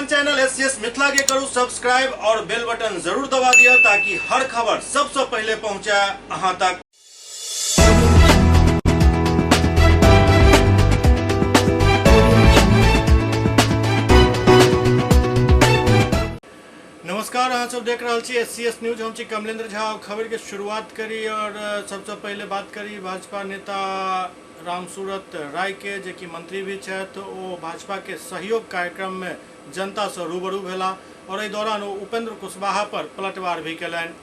अपन channel SCS Mithila के करू सब्सक्राइब और बेल बटन जरूर दबा दिया ताकि हर खबर सबसे पहले पहुंचे अहां तक। नमस्कार, अहाँ सब देख रहल छी एससीएस न्यूज। हम छी कमलेंद्र झा और खबर के शुरुआत करी और सबसे पहले बात करी भाजपा नेता रामसूरत राय के, जे कि मंत्री भी छथि, ओ भाजपा के सहयोग कार्यक्रम में जनता से रूबरू भेला और एहि दौरान ओ उपेंद्र कुशवाहा पर पलटवार भी केलनि।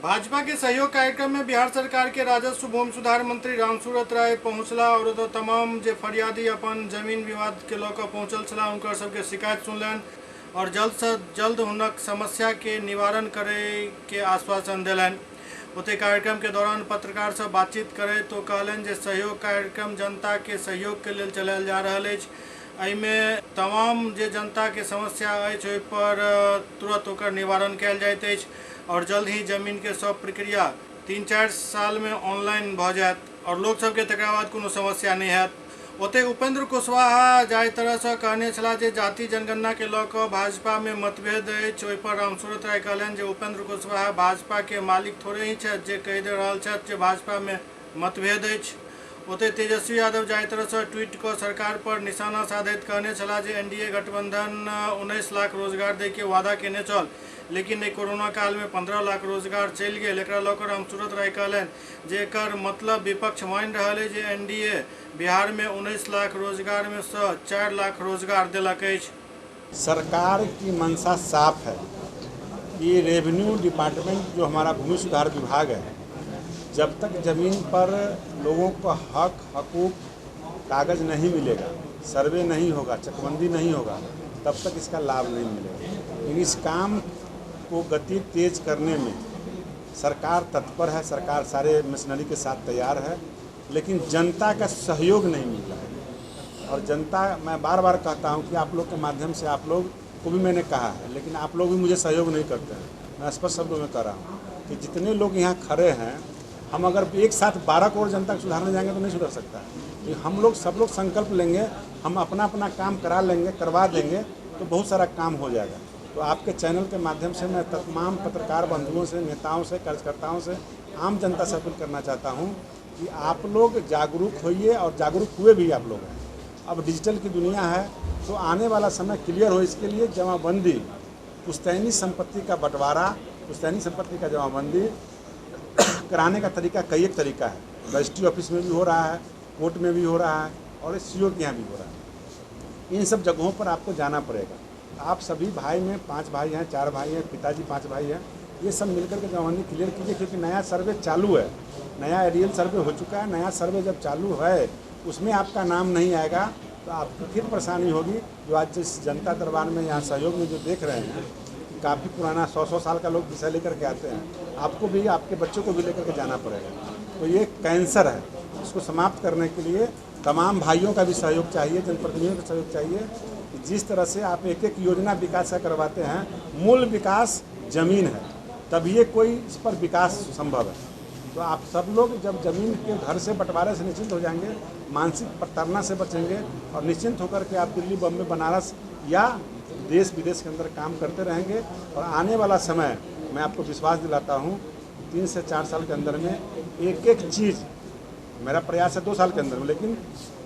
भाजपा के सहयोग कार्यक्रम में बिहार सरकार के राजस्व भूमि सुधार मंत्री रामसूरत राय पहुंचला और ओतऽ तमाम जे फरियादी अपन जमीन विवाद के लऽ कऽ पहुंचल छलाह हुनकर सबके शिकायत सुनलनि और जल्द से जल्द हुनक समस्या के निवारण करे के आश्वासन देलनि। ओतहि कार्यक्रम के दौरान पत्रकार से बातचीत करैत ओ कहलनि जे सहयोग कार्यक्रम जनता के सहयोग के लेल चलायल जा रहल अछि। एहिमे तमाम जे जनता के समस्या अछि ओहि पर तुरंत ओकर निवारण कयल जाइत अछि और जल्द ही जमीन के सब प्रक्रिया 3-4 साल में ऑनलाइन भऽ जायत और लोक सबके तकरा बाद कोनो समस्या नहि हैत। ओतहि उपेंद्र कुशवाहा जाहि तरह से कहने छलाह जे जाति जनगणना के लऽ कऽ भाजपा में मतभेद अछि, ओहि पर रामसूरत राय कहलनि जे उपेंद्र कुशवाहा भाजपा के मालिक थोड़े ही छथि जे कहि दे रहल छथि जे भाजपा में मतभेद अछि। ओतहि तेजस्वी यादव जाहि तरह से ट्वीट कऽ सरकार पर निशाना साधैत कहने छलाह जे एनडीए गठबंधन 19 लाख रोजगार दै के वादा केने छल, लेकिन एहि कोरोना काल में 15 लाख रोजगार चलि गेल। एकरा लऽ कऽ रामसूरत राय कहलनि जे एकर मतलब विपक्ष मानि रहल अछि जे एनडीए बिहार में 19 लाख रोजगार में से 4 लाख रोजगार देलक अछि। सरकार की मंशा साफ है कि रेवेन्यू डिपार्टमेंट जो हमारा भूमि सुधार विभाग है, जब तक जमीन पर लोगों को हक हकूक कागज़ नहीं मिलेगा, सर्वे नहीं होगा, चकबंदी नहीं होगा, तब तक इसका लाभ नहीं मिलेगा। लेकिन इस काम को गति तेज करने में सरकार तत्पर है, सरकार सारे मशीनरी के साथ तैयार है, लेकिन जनता का सहयोग नहीं मिल रहा है। और जनता, मैं बार बार कहता हूँ कि आप लोग के माध्यम से आप लोग को भी मैंने कहा है, लेकिन आप लोग भी मुझे सहयोग नहीं करते हैं। मैं स्पष्ट शब्दों में कह रहा हूँ कि जितने लोग यहाँ खड़े हैं, हम अगर एक साथ 12 करोड़ जनता को सुधारने जाएंगे तो नहीं सुधर सकता। लेकिन हम लोग सब लोग संकल्प लेंगे, हम अपना अपना काम करा लेंगे, करवा देंगे, तो बहुत सारा काम हो जाएगा। तो आपके चैनल के माध्यम से मैं तमाम पत्रकार बंधुओं से, नेताओं से, कार्यकर्ताओं से, आम जनता से अपील करना चाहता हूँ कि आप लोग जागरूक होइए और जागरूक हुए भी आप लोग हैं। अब डिजिटल की दुनिया है, तो आने वाला समय क्लियर हो, इसके लिए जमाबंदी, पुश्तैनी संपत्ति का बंटवारा, पुश्तैनी संपत्ति का जमाबंदी कराने का तरीका कई एक तरीका है। रजिस्ट्री ऑफिस में भी हो रहा है, कोर्ट में भी हो रहा है और सी ओ के यहाँ भी हो रहा है। इन सब जगहों पर आपको जाना पड़ेगा। आप सभी भाई में 5 भाई हैं, 4 भाई हैं, पिताजी 5 भाई हैं, ये सब मिलकर के जमाबंदी क्लियर कीजिए, क्योंकि नया सर्वे चालू है, नया एरियल सर्वे हो चुका है। नया सर्वे जब चालू है उसमें आपका नाम नहीं आएगा तो आपको फिर परेशानी होगी। जो आज जिस जनता दरबार में यहाँ सहयोग में जो देख रहे हैं कि काफ़ी पुराना 100-100 साल का लोग विषय लेकर के आते हैं, आपको भी आपके बच्चों को भी लेकर के जाना पड़ेगा। तो ये कैंसर है, इसको समाप्त करने के लिए तमाम भाइयों का भी सहयोग चाहिए, जनप्रतिनिधियों का सहयोग चाहिए। जिस तरह से आप एक एक योजना विकास का करवाते हैं, मूल विकास जमीन है, तभी कोई इस पर विकास संभव है। तो आप सब लोग जब जमीन के घर से बंटवारे से निश्चिंत हो जाएंगे, मानसिक प्रताड़ना से बचेंगे और निश्चिंत होकर के आप दिल्ली, बम्बे, बनारस या देश विदेश के अंदर काम करते रहेंगे। और आने वाला समय मैं आपको विश्वास दिलाता हूँ, 3 से 4 साल के अंदर में एक एक चीज़, मेरा प्रयास है 2 साल के अंदर में, लेकिन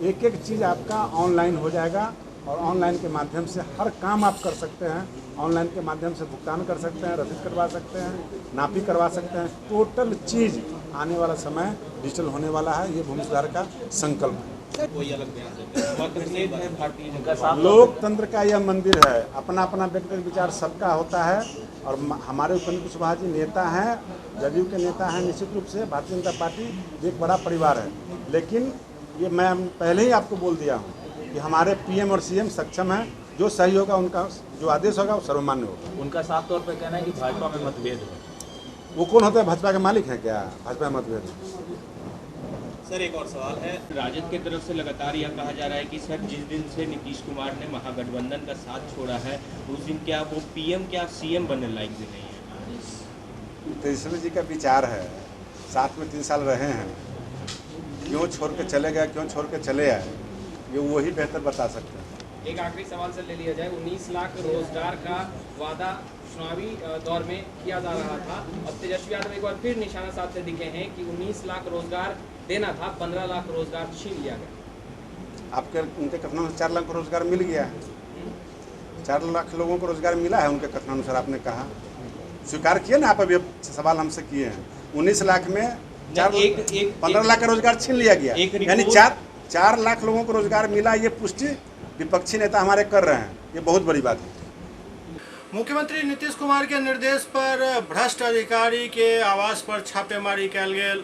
एक एक चीज़ आपका ऑनलाइन हो जाएगा और ऑनलाइन के माध्यम से हर काम आप कर सकते हैं। ऑनलाइन के माध्यम से भुगतान कर सकते हैं, रसीद करवा सकते हैं, नापी करवा सकते हैं। टोटल चीज़ आने वाला समय डिजिटल होने वाला है। ये भूमि सुधार का संकल्प है। कोई अलग बयान देते हैं। मतभेद है भारतीय जनता पार्टी। लोकतंत्र का यह मंदिर है, अपना अपना व्यक्तिगत विचार सबका होता है। और हमारे उपेंद्र कुशवाहा जी नेता हैं, जदयू के नेता हैं, निश्चित रूप से भारतीय जनता पार्टी एक बड़ा परिवार है। लेकिन ये मैं पहले ही आपको बोल दिया हूँ कि हमारे पीएम और सीएम सक्षम हैं, जो सही होगा उनका जो आदेश होगा वो सर्वमान्य होगा। उनका साफ तौर पे कहना है कि भाजपा में मतभेद है। वो कौन होता है? भाजपा के मालिक हैं क्या? भाजपा में मतभेद है। सर एक और सवाल है, राजद की तरफ से लगातार यह कहा जा रहा है कि सर जिस दिन से नीतीश कुमार ने महागठबंधन का साथ छोड़ा है उस दिन क्या वो पीएम क्या सीएम बनने लायक भी नहीं है। तेजस्वी जी का विचार है, साथ में 3 साल रहे हैं, क्यों छोड़ के चले गए, क्यों छोड़ के चले आए, ये वही बेहतर बता सकते हैं। एक आखिरी सवाल सर ले लिया जाए। 19 लाख रोजगार का वादा चुनावी दौर में किया जा रहा था, अब तेजस्वी यादव एक बार फिर निशाना साधते दिखे हैं कि 19 लाख रोजगार देना था, 15 लाख रोजगार छीन लिया गया। आपके उनके कथनानुसार 4 लाख रोजगार मिल गया है, 4 लाख लोगों को रोजगार मिला है उनके कथनानुसार। आपने कहा, स्वीकार किए ना आप, अभी सवाल हमसे किए हैं। 19 लाख में 15 लाख का रोजगार छीन लिया गया, यानी 4 लाख लोगों को रोजगार मिला, ये पुष्टि विपक्षी नेता हमारे कर रहे हैं, ये बहुत बड़ी बात है। मुख्यमंत्री नीतीश कुमार के निर्देश पर भ्रष्ट अधिकारी के आवास पर छापेमारी कयल गेल।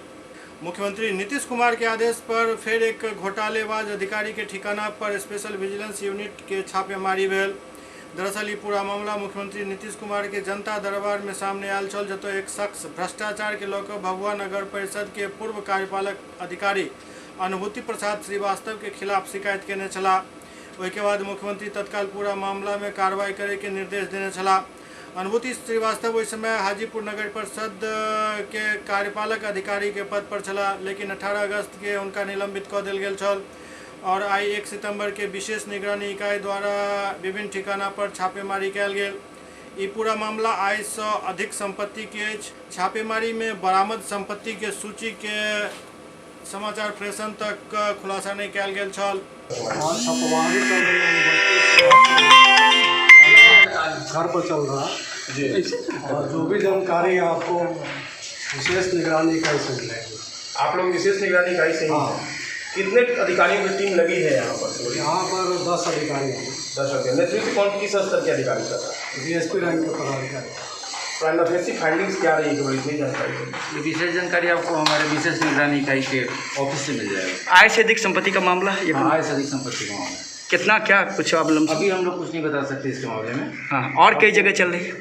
मुख्यमंत्री नीतीश कुमार के आदेश पर फिर एक घोटालेबाज अधिकारी के ठिकाना पर स्पेशल विजिलेंस यूनिट के छापेमारी भेल। दरअसल ये पूरा मामला मुख्यमंत्री नीतीश कुमार के जनता दरबार में सामने आयल छल, जतय एक शख्स भ्रष्टाचार के लऽ कऽ भभुआ नगर परिषद के पूर्व कार्यपालक अधिकारी अनुभूति प्रसाद श्रीवास्तव के खिलाफ शिकायत केने छलाह। ओहिके बाद मुख्यमंत्री तत्काल पूरा मामला में कार्रवाई करे के निर्देश देने छलाह। अनुभूति श्रीवास्तव ओहि समय हाजीपुर नगर परिषद के कार्यपालक अधिकारी के पद पर छलाह, लेकिन 18 अगस्त के हुनका निलंबित कऽ देल गेल छल और आइ 1 सितंबर के विशेष निगरानी इकाई द्वारा विभिन्न ठिकाना पर छापेमारी कयल गेल। ई पूरा मामला आय से अधिक संपत्ति के अछि। छापेमारी में बरामद संपत्ति के सूची के समाचार प्रेषण तक खुलासा नहीं कयल गेल छल। घर पर चल रहा जी, और जो भी जानकारी आपको विशेष निगरानी इकाई से मिलेगी। आप लोग विशेष निगरानी इकाई से ही? हाँ। कितने अधिकारियों की टीम लगी है यहाँ पर? यहाँ पर 10 अधिकारी हैं। 10 अधिकारी। नेतृत्व कौन किस स्तर के अधिकारी का था? डीएसपी रैंक के पदाधिकारी। प्राइम ऑफिस फाइंडिंग्स क्या रही है, इतनी जानकारी? ये विशेष जानकारी आपको हमारे विशेष निगरानी इकाई के ऑफिस से मिल जाएगा। आय से अधिक संपत्ति का मामला है? आय से अधिक संपत्ति का मामला कितना, क्या कुछ आप अभी हम लोग कुछ नहीं बता सकते इसके मामले में। हाँ, और कई जगह चल रही है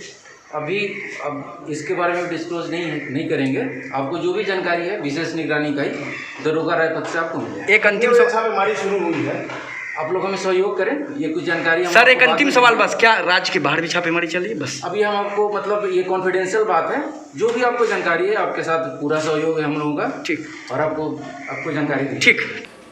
अभी, अब इसके बारे में डिस्क्लोज नहीं करेंगे। आपको जो भी जानकारी है विशेष निगरानी इकाई दरोगा रायपथ से आपको मिल जाएगा। एक अंतिम छापेमारी शुरू हुई है, आप लोग हमें सहयोग करें, ये कुछ जानकारी सर। एक अंतिम सवाल बस, क्या राज्य के बाहर भी छापेमारी चल रही है? बस अभी हम आपको मतलब ये कॉन्फिडेंशियल बात है, जो भी आपको जानकारी है आपके साथ पूरा सहयोग है हम लोगों का। ठीक, और आपको जानकारी दी। ठीक।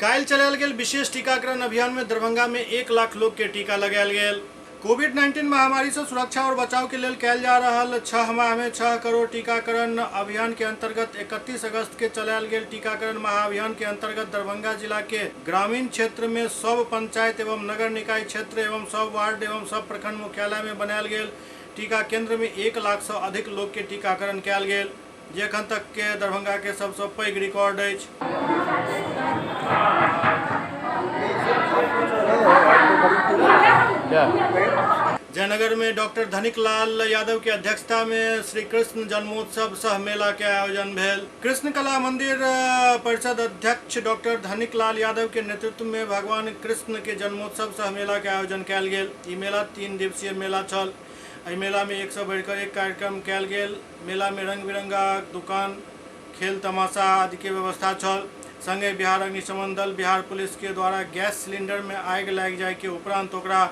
काल्हि चलायल गेल विशेष टीकाकरण अभियान में दरभंगा में 1 लाख लोग के टीका लगायल गेल। कोविड-19 महामारी से सुरक्षा और बचाव के लेल कयल जा रहल 6 माह में 6 करोड़ टीकाकरण अभियान के अंतर्गत 31 अगस्त के चलायल गेल टीकाकरण महाअभियान के अंतर्गत दरभंगा जिला के ग्रामीण क्षेत्र में सब पंचायत एवं नगर निकाय क्षेत्र एवं सब वार्ड एवं सब प्रखंड मुख्यालय में बनायल गेल टीका केंद्र में 1 लाख से अधिक लोग के टीकाकरण कयल गेल, जे एखन तक के दरभंगा के सबसे पैघ रिकॉर्ड अछि। जयनगर में डॉक्टर धनिक लाल यादव के अध्यक्षता में श्री कृष्ण जन्मोत्सव सह मेला के आयोजन भेल। कृष्ण कला मंदिर परिषद अध्यक्ष डॉक्टर धनिक लाल यादव के नेतृत्व में भगवान कृष्ण के जन्मोत्सव सह मेला के आयोजन कयल गेल। ई मेला 3 दिवसीय मेला छल। एहि मेला में 1 बढ़िकर 1 कार्यक्रम कयल गेल। मेला में रंग बिरंगा दुकान, खेल तमाशा आदि के व्यवस्था छल। संगे बिहार अग्निशमन दल, बिहार पुलिस के द्वारा गैस सिलेंडर में आगि लागि जाय के उपरांत ओकरा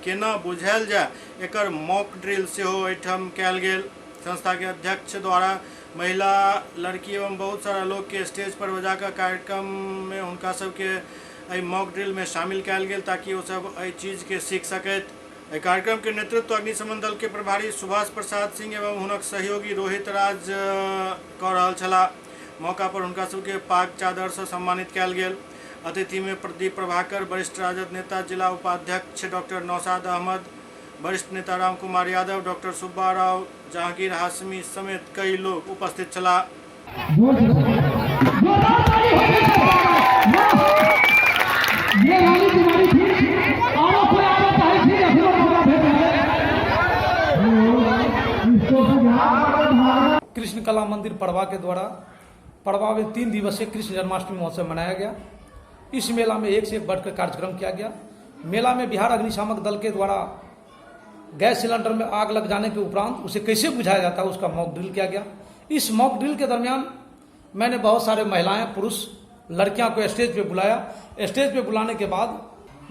केना बुझायल जाय एकर मॉक ड्रिल सेहो एहिठाम कयल गेल। संस्था के अध्यक्ष द्वारा महिला, लड़की एवं बहुत सारा लोग के स्टेज पर बजाकर कार्यक्रम में हुनका सबके एहि मॉक ड्रिल में शामिल कयल गेल ताकि ओ सब एहि चीज के सीख सकैत। एहि कार्यक्रम के नेतृत्व अग्निशमन दल के प्रभारी सुभाष प्रसाद सिंह एवं हुनक सहयोगी रोहित राज कऽ रहल छलाह। मौका पर हुनका सबके पाग चादर से सम्मानित कयल गेल। अतिथि में प्रदीप प्रभाकर, वरिष्ठ राजद नेता जिला उपाध्यक्ष डॉक्टर नौशाद अहमद, वरिष्ठ नेता राम कुमार यादव, डॉक्टर सुब्बा राव, जहांगीर हाशमी समेत कई लोग उपस्थित छलाह। कृष्ण कला मंदिर पड़वा के द्वारा पड़वा में 3 दिवसीय कृष्ण जन्माष्टमी महोत्सव मनाया गया। इस मेला में एक से एक बढ़कर कार्यक्रम किया गया। मेला में बिहार अग्निशामक दल के द्वारा गैस सिलेंडर में आग लग जाने के उपरांत उसे कैसे बुझाया जाता है उसका मॉक ड्रिल किया गया। इस मॉक ड्रिल के दरमियान मैंने बहुत सारे महिलाएं, पुरुष, लड़कियां को स्टेज पे बुलाया। स्टेज पे बुलाने के बाद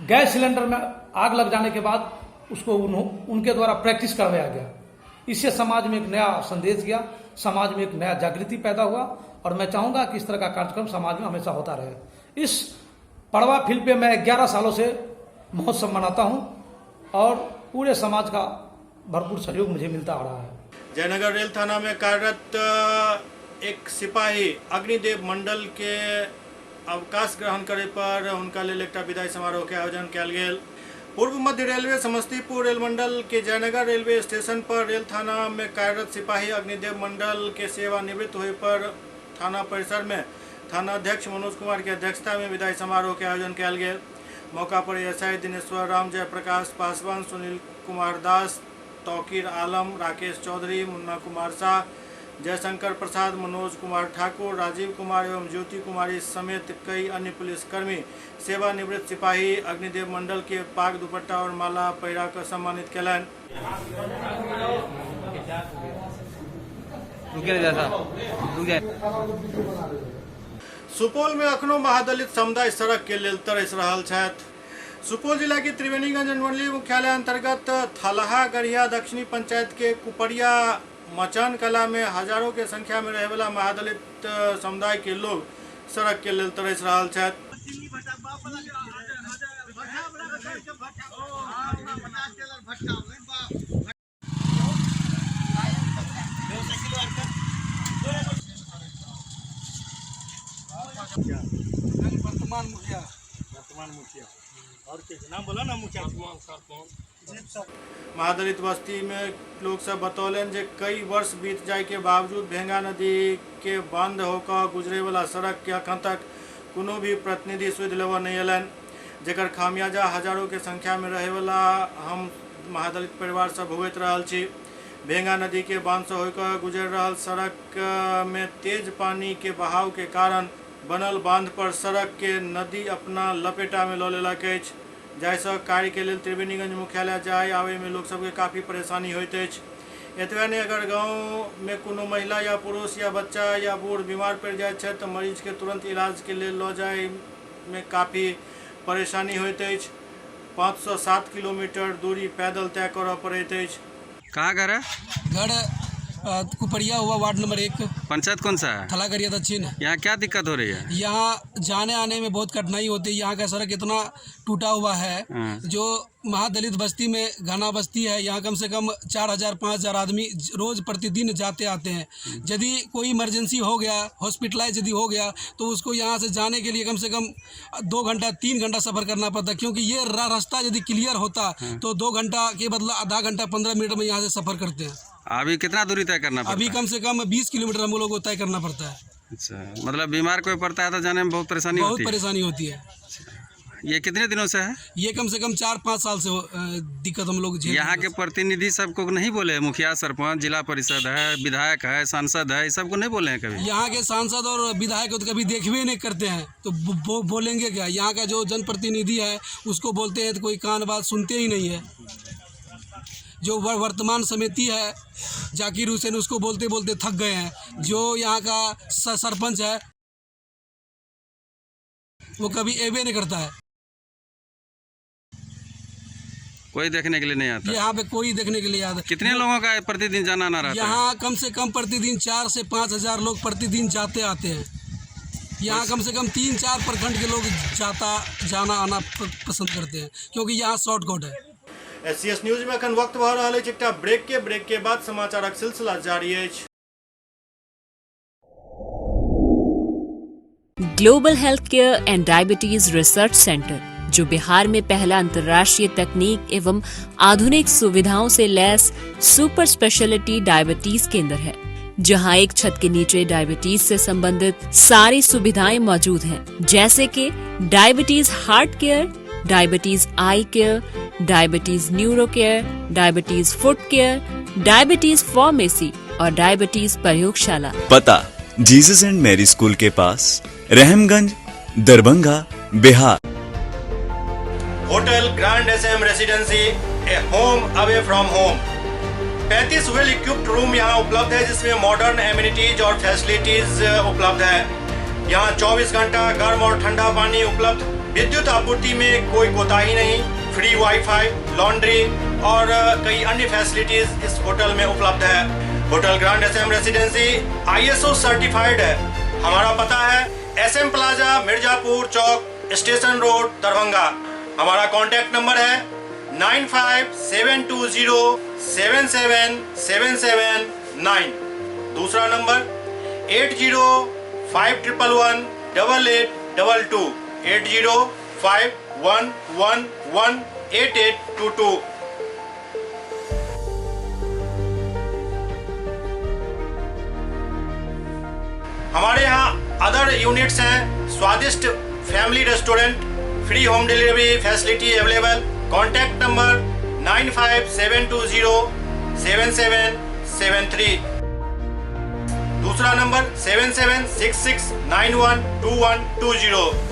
गैस सिलेंडर में आग लग जाने के बाद उसको उनके द्वारा प्रैक्टिस करवाया गया। इससे समाज में एक नया संदेश गया, समाज में एक नया जागृति पैदा हुआ और मैं चाहूँगा कि इस तरह का कार्यक्रम समाज में हमेशा होता रहे। इस पड़वा फील्ड पे मैं 11 सालों से महोत्सव मनाता हूँ और पूरे समाज का भरपूर सहयोग मुझे मिलता आ रहा है। जयनगर रेल थाना में कार्यरत एक सिपाही अग्निदेव मंडल के अवकाश ग्रहण करे पर हुनका लेल एकटा विदाई समारोह के आयोजन कयल गेल। पूर्व मध्य रेलवे समस्तीपुर रेल मंडल के जयनगर रेलवे स्टेशन पर रेल थाना में कार्यरत सिपाही अग्निदेव मंडल के सेवानिवृत्त होए पर थाना परिसर में थानाध्यक्ष मनोज कुमार के अध्यक्षता में विदाई समारोह के आयोजन कयल गेल। मौका पर एसआई दिनेश्वर राम, जयप्रकाश पासवान, सुनील कुमार दास, तौकीर आलम, राकेश चौधरी, मुन्ना कुमार शाह, जयशंकर प्रसाद, मनोज कुमार ठाकुर, राजीव कुमार एवं ज्योति कुमारी समेत कई अन्य पुलिसकर्मी सेवानिवृत्त सिपाही अग्निदेव मंडल के पाग, दुपट्टा और माला पहिरा कर सम्मानित कयलनि। सुपौल में अखनो महादलित समुदाय सड़क के लेल तरस रहल छथि। सुपौल जिला के त्रिवेणीगंज अनुमंडलीय मुख्यालय अंतर्गत थलहा गढ़िया दक्षिणी पंचायत के कुपरिया मचान कला में हजारों के संख्या में रहने महादलित समुदाय के लोग सड़क के लेल तरस रहल छथि। वर्तमान मुखिया और के नाम बोला ना मुखिया। महादलित बस्ती में लोग सब बतौलन जे कई वर्ष बीत जाए के बावजूद भेंगा नदी के बंद होकर गुजरे वाला सड़क के अखन तक कोनो भी प्रतिनिधि सुधि लेबऽ नहीं अयलनि, जेकर खामियाजा हजारों के संख्या में रहे वाला हम महादलित परिवार सब भुगति रहल छी। भेंगा नदी के बांध से होकर गुजर रहल सड़क में तेज पानी के बहाव के कारण बनल बांध पर सड़क के नदी अपना लपेटा में लऽ लेलक अछि, जाहिसँ कार्य के लेल त्रिवेणीगंज मुख्यालय जाय आबय में लोक सबके काफ़ी परेशानी होइत अछि। एतबे नहि, अगर गाँव में कोनो महिला या पुरुष या बच्चा या बूढ़ बीमार पड़ि जाइत छथि तऽ मरीज के तुरंत इलाज के लेल लऽ जाय में काफ़ी परेशानी होइत अछि। 5 से 7 किलोमीटर दूरी पैदल तय करऽ पड़ैत अछि। कहाँ घर है? घर कुपरिया हुआ, वार्ड नंबर 1। पंचायत कौन सा है? थलागरिया दक्षिण। यहाँ क्या दिक्कत हो रही है? यहाँ जाने आने में बहुत कठिनाई होती है। यहाँ का सड़क इतना टूटा हुआ है, जो महादलित बस्ती में घना बस्ती है, यहाँ कम से कम 4000-5000 आदमी रोज़ प्रतिदिन जाते आते हैं। यदि कोई इमरजेंसी हो गया, हॉस्पिटलाइज यदि हो गया, तो उसको यहाँ से जाने के लिए कम से कम 2 घंटा 3 घंटा सफ़र करना पड़ता है, क्योंकि ये रास्ता यदि क्लियर होता तो 2 घंटा के बदला आधा घंटा 15 मिनट में यहाँ से सफ़र करते हैं। अभी कितना दूरी तय करना पड़ता है? अभी कम से कम 20 किलोमीटर हम लोगों को तय करना पड़ता है। अच्छा, मतलब बीमार कोई पड़ता है तो जाने में बहुत परेशानी होती है? बहुत परेशानी होती है। ये कितने दिनों से है? ये कम से कम 4-5 साल से दिक्कत हम लोग झेल। यहाँ के प्रतिनिधि सबको नहीं बोले? मुखिया, सरपंच, जिला परिषद है, विधायक है, सांसद है, सबको नहीं बोले हैं कभी? यहाँ के सांसद और विधायक को तो कभी देखवे नहीं करते हैं, तो बोलेंगे क्या? यहाँ का जो जनप्रतिनिधि है उसको बोलते हैं तो कोई कान बात सुनते ही नहीं है। जो वर्तमान समिति है जाकिर हुसैन, उसको बोलते बोलते थक गए हैं। जो यहाँ का सरपंच है वो कभी एवे नहीं करता है। कोई देखने के लिए नहीं आता? यहाँ पे कोई देखने के लिए आता। कितने लोगों का प्रतिदिन जाना आना रहता है? यहाँ कम से कम प्रतिदिन 4 से 5 हज़ार लोग प्रतिदिन जाते आते हैं। यहाँ कम से कम 3-4 प्रखंड के लोग जाना आना पसंद करते हैं, क्योंकि यहाँ शॉर्टकट है। एससीएस न्यूज में अखन वक्त भऽ रहल अछि एकटा ब्रेक के बाद समाचारक सिलसिला जारी अछि। Global health care and diabetes research centre, जो बिहार में पहला अंतर्राष्ट्रीय तकनीक एवं आधुनिक सुविधाओं से लैस सुपर स्पेशलिटी डायबिटीज केंद्र है, जहां एक छत के नीचे डायबिटीज से संबंधित सारी सुविधाएं मौजूद हैं, जैसे कि diabetes heart care, diabetes eye care, diabetes neuro care, diabetes foot care, diabetes pharmacy और डायबिटीज प्रयोगशाला। पता जीसस एंड मैरी स्कूल के पास, Rahamganj, Darbhanga, Bihar. Hotel grand SM residency, a home away from home. 35 well equipped room यहाँ उपलब्ध है, जिसमें modern amenities और facilities उपलब्ध है। यहाँ 24 घंटा गर्म और ठंडा पानी उपलब्ध, विद्युत आपूर्ति में कोई कोताही नहीं, फ्री वाईफाई, लॉन्ड्री और कई अन्य फैसिलिटीज इस होटल में उपलब्ध है। Hotel grand SM residency ISO certified है। हमारा पता है SM plaza, Mirzapur Chowk, station road, Darbhanga. हमारा कॉन्टैक्ट नंबर है 9572077779। दूसरा नंबर 805111 8822, 8051118822। हमारे यहाँ अदर यूनिट्स हैं Swadisht family restaurant, free home delivery facility available. Contact number 9572077773। दूसरा नंबर 7766912120।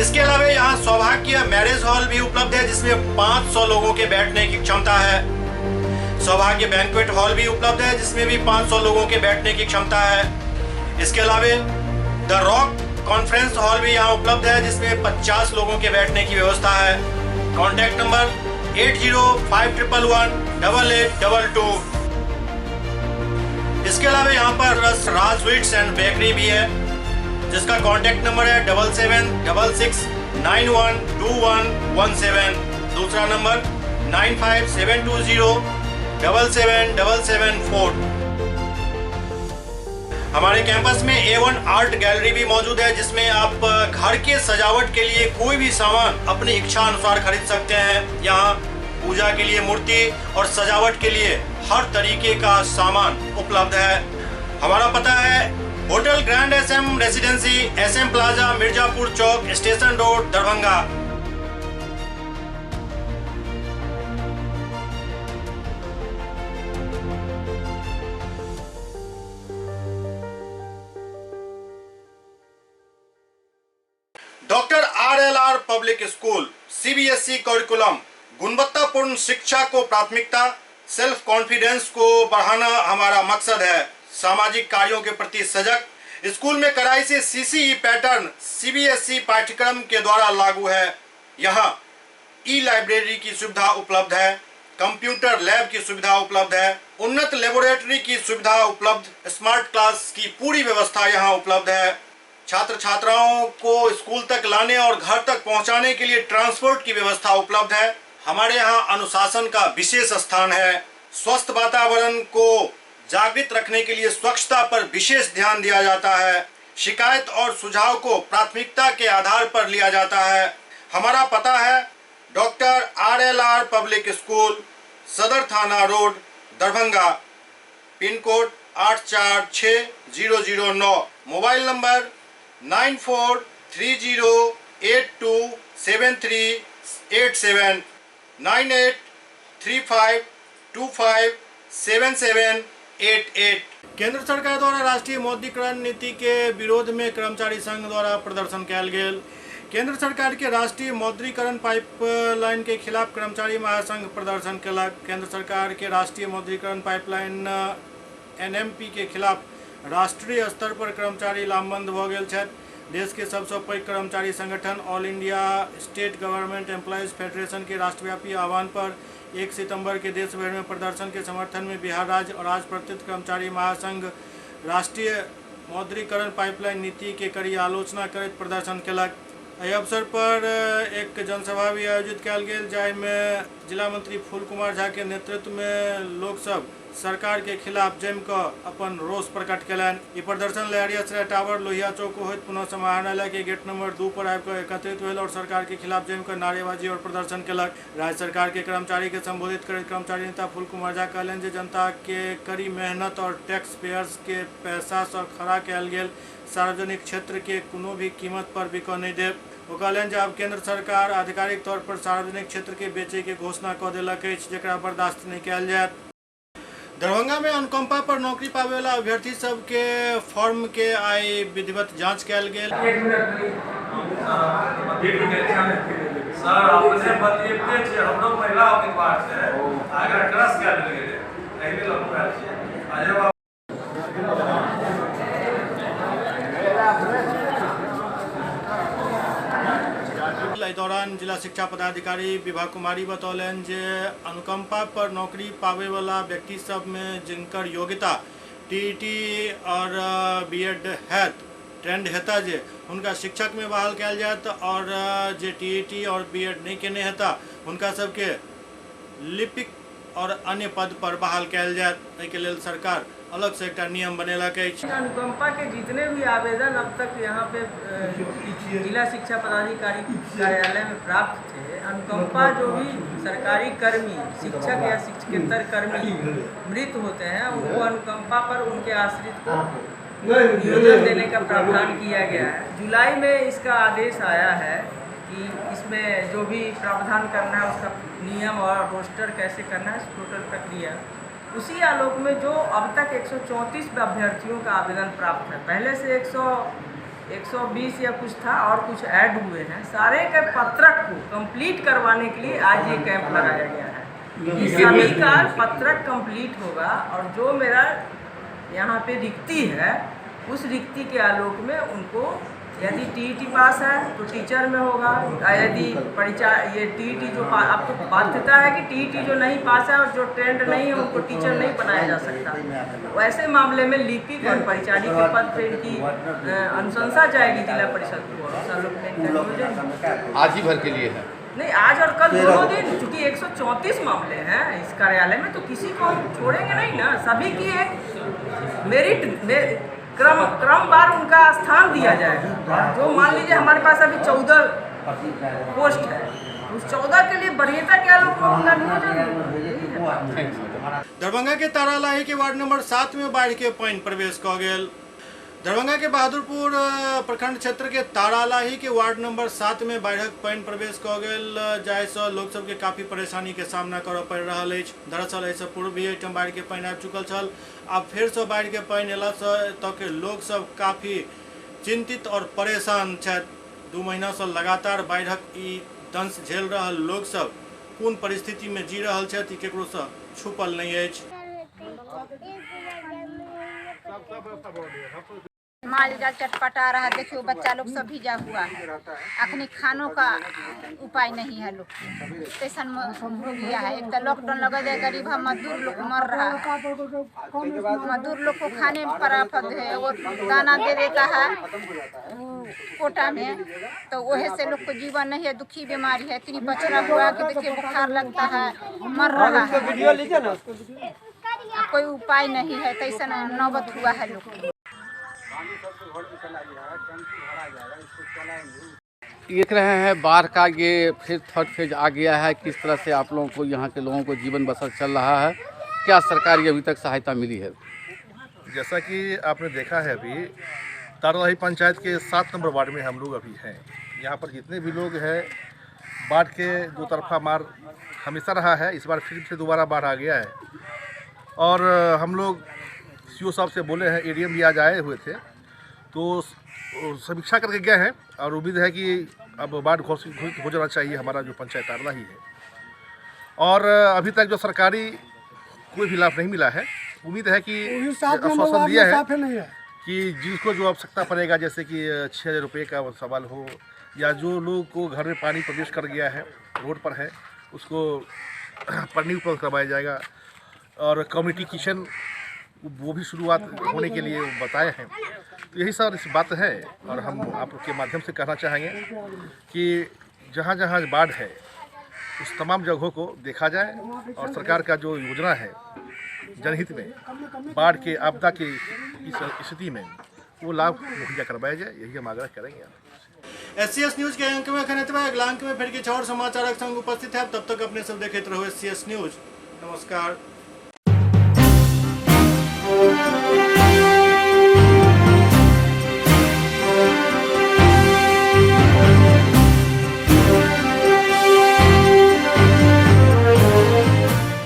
इसके अलावा यहाँ सौभाग्य मैरिज हॉल भी उपलब्ध है, जिसमें 500 लोगों के बैठने की क्षमता है। सौभाग्य बैंक्वेट हॉल भी उपलब्ध है, जिसमें भी 500 लोगों के बैठने की क्षमता है। इसके अलावा the rock conference hall भी यहाँ उपलब्ध है, जिसमें 50 लोगों के बैठने की व्यवस्था है। Contact number 805111 8822। इसके अलावा यहाँ पर राज स्वीट्स एंड बेकरी भी है, जिसका कॉन्टैक्ट नंबर है 7766912117। दूसरा नंबर 9572077774। हमारे कैंपस में A1 art gallery भी मौजूद है, जिसमें आप घर के सजावट के लिए कोई भी सामान अपनी इच्छा अनुसार खरीद सकते हैं। यहाँ पूजा के लिए मूर्ति और सजावट के लिए हर तरीके का सामान उपलब्ध है। हमारा पता है hotel grand SM residency, SM plaza, Mirzapur Chowk, station road, Darbhanga. Doctor RLR public school, CBSE curriculum, गुणवत्तापूर्ण शिक्षा को प्राथमिकता, सेल्फ कॉन्फिडेंस को बढ़ाना हमारा मकसद है। सामाजिक कार्यों के प्रति सजग, स्कूल में कड़ाई से सीसीई पैटर्न सीबीएसई पाठ्यक्रम के द्वारा लागू है। यहाँ ई लाइब्रेरी की सुविधा उपलब्ध है, कंप्यूटर लैब की सुविधा उपलब्ध है, उन्नत लेबोरेटरी की सुविधा उपलब्ध, स्मार्ट क्लास की पूरी व्यवस्था यहाँ उपलब्ध है। छात्र छात्राओं को स्कूल तक लाने और घर तक पहुँचाने के लिए ट्रांसपोर्ट की व्यवस्था उपलब्ध है। हमारे यहाँ अनुशासन का विशेष स्थान है। स्वस्थ वातावरण को जागृत रखने के लिए स्वच्छता पर विशेष ध्यान दिया जाता है। शिकायत और सुझाव को प्राथमिकता के आधार पर लिया जाता है। हमारा पता है doctor RLR public school, Sadar थाना road, Darbhanga, pin code 846009। Mobile number 9430827387, 9835257788। केंद्र सरकार द्वारा राष्ट्रीय मौद्रीकरण नीति के विरोध में कर्मचारी संघ द्वारा प्रदर्शन कयल गेल। केंद्र सरकार के राष्ट्रीय मौद्रीकरण पाइपलाइन के खिलाफ कर्मचारी महासंघ प्रदर्शन कयलक। केंद्र सरकार के राष्ट्रीय मौद्रीकरण पाइपलाइन एनएमपी के खिलाफ राष्ट्रीय स्तर पर कर्मचारी लामबंद भऽ गेल छथि। देश के सबसँ पैघ कर्मचारी संगठन all India state government employees federation के राष्ट्रव्यापी आह्वान पर 1 सितंबर के देश भर में प्रदर्शन के समर्थन में बिहार राज्य और राजपत्रित कर्मचारी महासंघ राष्ट्रीय मौद्रीकरण पाइपलाइन नीति के कड़ी आलोचना करैत प्रदर्शन कयलक। एहि अवसर पर एक जनसभा भी आयोजित कयल गेल, जाहिमे जिला मंत्री फूल कुमार झा के नेतृत्व में लोक सब सरकार के खिलाफ जमि कऽ अपन रोष प्रकट कयलनि। ई प्रदर्शन लहेरियासराय टावर, लोहिया चौक होइत पुनः समाहरणालय के गेट नंबर 2 पर आबि कऽ एकत्रित भेल और सरकार के खिलाफ जमि कऽ नारेबाजी और प्रदर्शन कयलक। राज्य सरकार के कर्मचारी के संबोधित करैत कर्मचारी नेता फूल कुमार झा कहलनि जे जनता के कड़ी मेहनत और टैक्स पेयर्स के पैसा सँ खड़ा कयल गेल सार्वजनिक क्षेत्र के कोनो भी कीमत पर बिकऽ नहि देब। ओ कहलनि जे आब केंद्र सरकार आधिकारिक तौर पर सार्वजनिक क्षेत्र के बेचै के घोषणा कऽ देलक अछि, जकरा बर्दाश्त नहि कयल जायत। दरभंगा में अनुकंपा पर नौकरी पावे वाला अभ्यर्थी सबके फॉर्म के आई विधिवत जांच कयल गेल। सर अपने बतियते छै, हमरो महिला उम्मीदवार छै, आगा क्रस कयल गेलै, एहि लेल हम आयल छियै। एहि दौरान जिला शिक्षा पदाधिकारी विभा कुमारी बतौलनि जे अनुकंपा पर नौकरी पावे वाला व्यक्ति सब में जिनकर योग्यता टीईटी आओर बीएड हैत ट्रेंड हेता जे हुनका शिक्षकमे बहाल कयल जायत आओर जे टीईटी आओर बीएड नहि केने हेता हुनका सबके लिपिक आओर अन्य पद पर बहाल कयल जायत। एहिके लेल सरकार अलग से एकटा नियम बनेलक अछि। अनुकंपा के जितने भी आवेदन अब तक यहाँ पे जिला शिक्षा पदाधिकारी कार्यालय में प्राप्त थे, अनुकंपा जो भी सरकारी कर्मी, शिक्षक या शिक्षकेतर कर्मी मृत होते हैं उनको अनुकंपा पर उनके आश्रित को नियोजन देने का प्रावधान किया गया है। जुलाई में इसका आदेश आया है कि इसमें जो भी प्रावधान करना है उसका नियम और रोस्टर कैसे करना है, टोटल प्रक्रिया। उसी आलोक में जो अब तक 134 अभ्यर्थियों का आवेदन प्राप्त है, पहले से 120 या कुछ था और कुछ ऐड हुए हैं, सारे के पत्रक को कंप्लीट करवाने के लिए आज ये कैंप लगाया गया है। सभी का पत्रक कंप्लीट होगा और जो मेरा यहाँ पे रिक्ति है उस रिक्ति के आलोक में उनको यदि टीईटी पास है तो टीचर में होगा, यदि परिचय ये टीईटी जो अब तो बाध्यता है कि टीईटी जो नहीं पास है और जो ट्रेंड नहीं है उनको टीचर नहीं बनाया जा सकता। वैसे मामले में लिपिक और परिचारी के पद पर इनकी अनुशंसा जाएगी जिला परिषद को। आज ही भर के लिए है? नहीं, आज और कल दोनों दिन, चूँकि 134 मामले हैं इस कार्यालय में तो किसी को हम छोड़ेंगे नहीं ना, सभी की एक मेरिट में क्रमवार उनका स्थान दिया जाएगा। जो मान लीजिए हमारे पास अभी 14 पोस्ट है, उस 14 के लिए वरीयता के आलोक में उनका नियोजन। दरभंगा के तारालाही के वार्ड नंबर 7 में बाढ़ के पानि प्रवेश कऽ गेल। दरभंगा के बहादुरपुर प्रखंड क्षेत्र के तारालाही के वार्ड नंबर 7 में बाढ़िक पानि प्रवेश कऽ गेल, जाहिसँ लोक सबके काफ़ी परेशानी के सामना करऽ पड़ि रहल अछि। दरअसल एहिसँ पूर्व भी एहिठाम बाढ़ि के पानि आबि चुकल छल, आब फेरसँ बाढ़ि के पानि अयलासँ एतऽ के लोक सब काफ़ी चिंतित और परेशान छथि। 2 महीनासँ लगातार बाढ़िक ई दंश झेल रहल लोक सब कोन परिस्थिति में जी रहल छथि केकरोसँ छुपल नहीं अछि। माल जाल चटपटा रहा, देखियो बच्चा लोग सब भीजा हुआ है, अखनी खानों का उपाय नहीं है लोग के, ऐसा हो गया है। एक तो लॉकडाउन लगा जाए, गरीब हम मजदूर लोग मर रहा है, मजदूर लोग को खाने पर आफत है, वो दाना दे देता है कोटा में तो वही से लोग को जीवन नहीं है, दुखी बीमारी है, इतनी बचड़ा हुआ कि देखिए बुखार लगता है, मर रहा है, कोई उपाय नहीं है, तो ऐसा नौबत हुआ है लोग को। देख रहे हैं बाढ़ का ये फिर थर्ड फेज आ गया है, किस तरह से आप लोगों को यहाँ के लोगों को जीवन बसर चल रहा है, क्या सरकारी अभी तक सहायता मिली है? जैसा कि आपने देखा है अभी तारालाही पंचायत के 7 नंबर वार्ड में हम लोग अभी हैं। यहाँ पर जितने भी लोग हैं बाढ़ के दो तरफा मार हमेशा रहा है, इस बार फिर से दोबारा बाढ़ आ गया है और हम लोग सीओ साहब से बोले हैं, एडीएम भी आज आए हुए थे तो समीक्षा करके गए हैं और उम्मीद है कि अब बाढ़ घोषित हो जाना चाहिए हमारा जो पंचायत तारालाही है। और अभी तक जो सरकारी कोई भी लाभ नहीं मिला है, उम्मीद है कि आश्वासन दिया है कि जिसको जो आवश्यकता पड़ेगा, जैसे कि 6000 रुपये का सवाल हो या जो लोग को घर में पानी प्रवेश कर गया है, रोड पर है, उसको पानी उपलब्ध करवाया जाएगा और कम्युनिटी किचन वो भी शुरुआत होने के लिए बताए हैं। तो यही सर इस बात है और हम आपके माध्यम से कहना चाहेंगे कि जहाँ जहाँ बाढ़ है उस तमाम जगहों को देखा जाए और सरकार का जो योजना है जनहित में बाढ़ के आपदा की इस स्थिति में वो लाभ मुहैया करवाया जाए, यही हम आग्रह करेंगे। एससीएस न्यूज के अंक में एखन एतबे, अगला अंक में फिर किछु और समाचारक संग उपस्थित है, तब तक अपने सब देखैत रहू एससीएस न्यूज। नमस्कार।